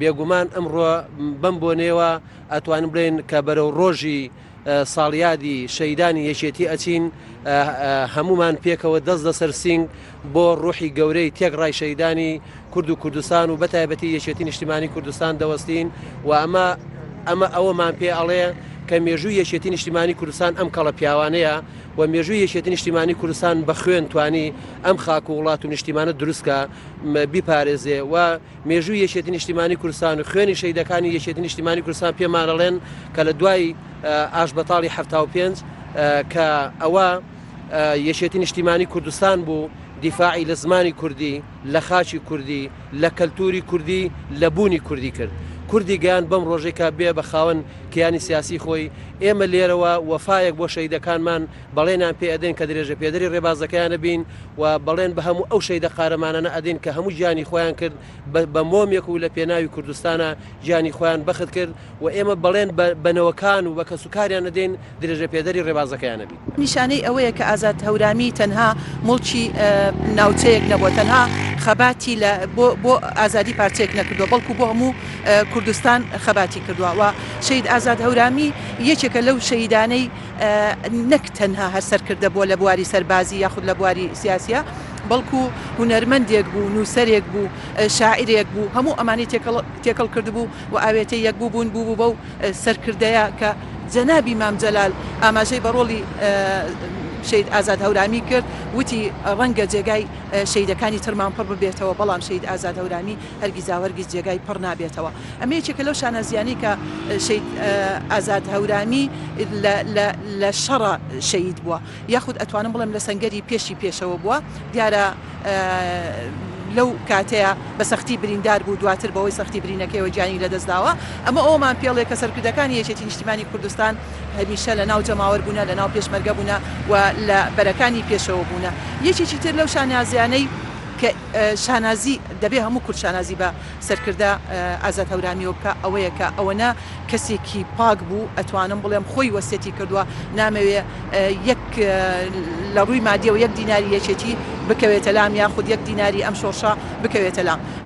بێگومان ئەمڕۆ بەم بۆنەیەوە ئەتوانین بڵێین کە بەرەو ڕۆژی ساڵیادی شەهیدانی یەکێتی ئەچین، هەموومان پێکەوە دەست لەسەر سینگ بۆ ڕوحی گەورەی تێکڕای شەهیدانی کورد و کوردستان و بەتایبەتی یەکێتی نیشتیمانی کوردستان دەوەستین و ئەمە ئەمە ئەوەمان پێ ئەڵێ کە مێژووی یەکێتی نیشتیمانی کوردستان ئەم کەڵە پیاوانەیە و مێژووی یەکێتی نیشتیمانی کوردستان بە خوێن توانی ئەم خاک و وڵات و نیشتیمانە دروستکە بیپارێزێ و مێژووی یەکێتی نیشتیمانی کوردستان و خوێنی شەهیدەکانی یەکێتی نیشتیمانی کوردستان پێمان ئەڵێن کە لە دوای ئاشبەتاڵی 75 کە ئەوە یەکێتی نیشتیمانی کوردستان بوو دیفاعی لە زمانی کوردی لە خاکی کوردی لە کەلتوری کوردی لە بوونی کوردی کرد کوردی گەیان بەم ڕۆژەی کە بێ بە خاوەن کیانی سیاسی خۆی ئێمە لێرەوە وەفایەک بۆ شەهیدەکانمان بەڵێنیان پێ ئەدەین کە درێژە پێدەری ڕێبازەکەیانە بین و بەڵێن بە هەموو ئەو شەهیدە قارەمانانە ئەدەین کە هەموو گیانی خۆیان کرد بە مۆمێک و لە پێناوی کوردستانە گیانی خۆیان بەخت کرد و ئێمە بەڵێن بە نەوەکان و بە کەسوکاریان ئەدەین درێژە پێدەری ڕێبازەکەیانە بین. نیشانەی ئەوەیە کە ئازاد هەورامی تەنها موڵکی ناوچەیەک نەبووە، تەنها خەباتی لە بۆ بۆ ئازادی پارچەیەک نەکردووە، بەڵکو بۆ هەموو کوردستان خەباتی کردووە و شەهید ئازاد هەورامی یەکێکە لەو شەهیدانەی نەک تەنها هەر سەرکردە بووە لە بواری سەربازی یاخود لە بواری سیاسیە بەڵکو هونەرمەندێک بوو، نووسەرێک بوو، شاعیرێک بوو، هەموو ئەمانەی تێکەڵ تێکەڵ کردبوو و ئاوێتەی یەک بوو بوون بوو بەو سەرکردەیە کە جەنابی مام جەلال ئاماژەی بە ڕۆڵی شەهید ئازاد هەورامی کرد وتی ڕەنگە جێگای شەهیدەکانی ترمان پڕ ببێتەوە بەڵام شەهید ئازاد هەورامی هەرگیزاوهەرگیز جێگای پڕ نابێتەوە. ئەمە یەکێکە لەو شانازییانەی کە شەهید ئازاد هەورامی لە لە لە شەڕا شەهید بووە یاخود ئەتوانم بڵێم لە سەنگەری پێشی پێشەوە بووە دیارە لەو کاتەیە بە سەختی بریندار بوو دواتر بەهۆی سەختی برینەکەیەوە گیانی لەدەست داوە ئەمە ئەوەمان پێڵێ کە سەرکردەکانی یەکێتی نیشتیمانی کوردستان هەمیشە لە ناو جەماوەر بوونە لە ناو پێشمەرگە بوونە و لە بەرەکانی پێشەوە بوونە یەکێکی تر لەو شانازیانەی کە شانازی دەبێ هەموو کورد شانازی بە سەرکردە ئازاد هەورامیەوە بکا ئەوەیە کە ئەوەنە کەسێکی پاک بوو ئەتوانم بڵێم خۆی وەسیەتی کردووە نامەوێ یەک لە ڕووی مادیەوە یەک دیناری یەکێتی بکەوێتە لام یاخود یەک دیناری ئەم شۆڕشە بکەوێتە لام.